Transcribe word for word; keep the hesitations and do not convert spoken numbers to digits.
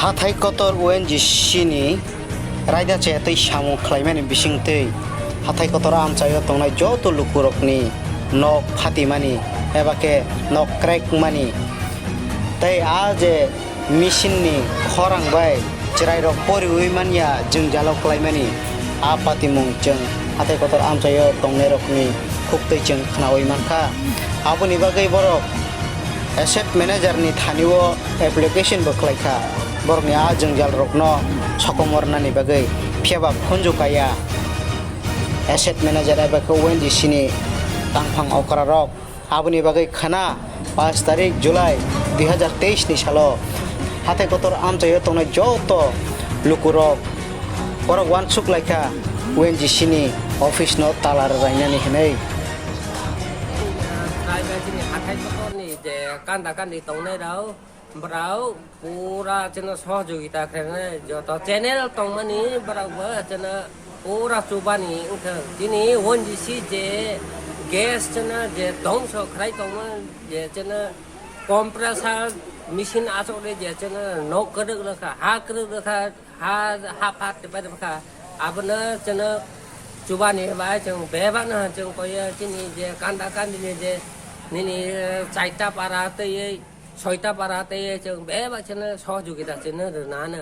Hathai kotor O N G C ni raida chaya twi samung khlaimani bisingtwi hathai kotor amchaio tongnai joto lukurokni nok phatimani eba khe nok crack mani tei a je machine ni khorang bai chwrairok poriwi manya jwngjalo klaimani a patimung chwng hathai kotor amchaio tongnairokni khuktwi chwng khnaui mankha. Aboni bagwi borok asset manager ni thani o application bo khlai kha, borokni a jwngjal rokno sokomornani bagwi, phiya ba khunju kaya asset manager eba khe O N G C ni tangphang okra rok. Aboni bagwi khana pach tarik July dui hazar teis ni salo hathai kotor amchaio tongnai joto lukurok borok uansuk lai kha O N G C ni office no tala rwlainani hwnwi. Khlai bai chini hathai kotorni je kanda kandi tongnai rok, borok pura chwngno sohojogita khlainai, joto channel tongmani borok bo chwngno pura chubani wngkha. Chini O N G C je gas chwngno je dongso khlai tongma, je chwngno compressor machine achukdi, je chwngno nok kwrwk rwkha, ha kwrwk rwkha, ha, ha phat tei pai rwkha. Abono chwngno chubani bai chwng bebakno chwng koiya chini je kanda kandini je nini, eh, chaita para tei soita para tei chwng bebak chwngno sohojogita chwngno rwnano.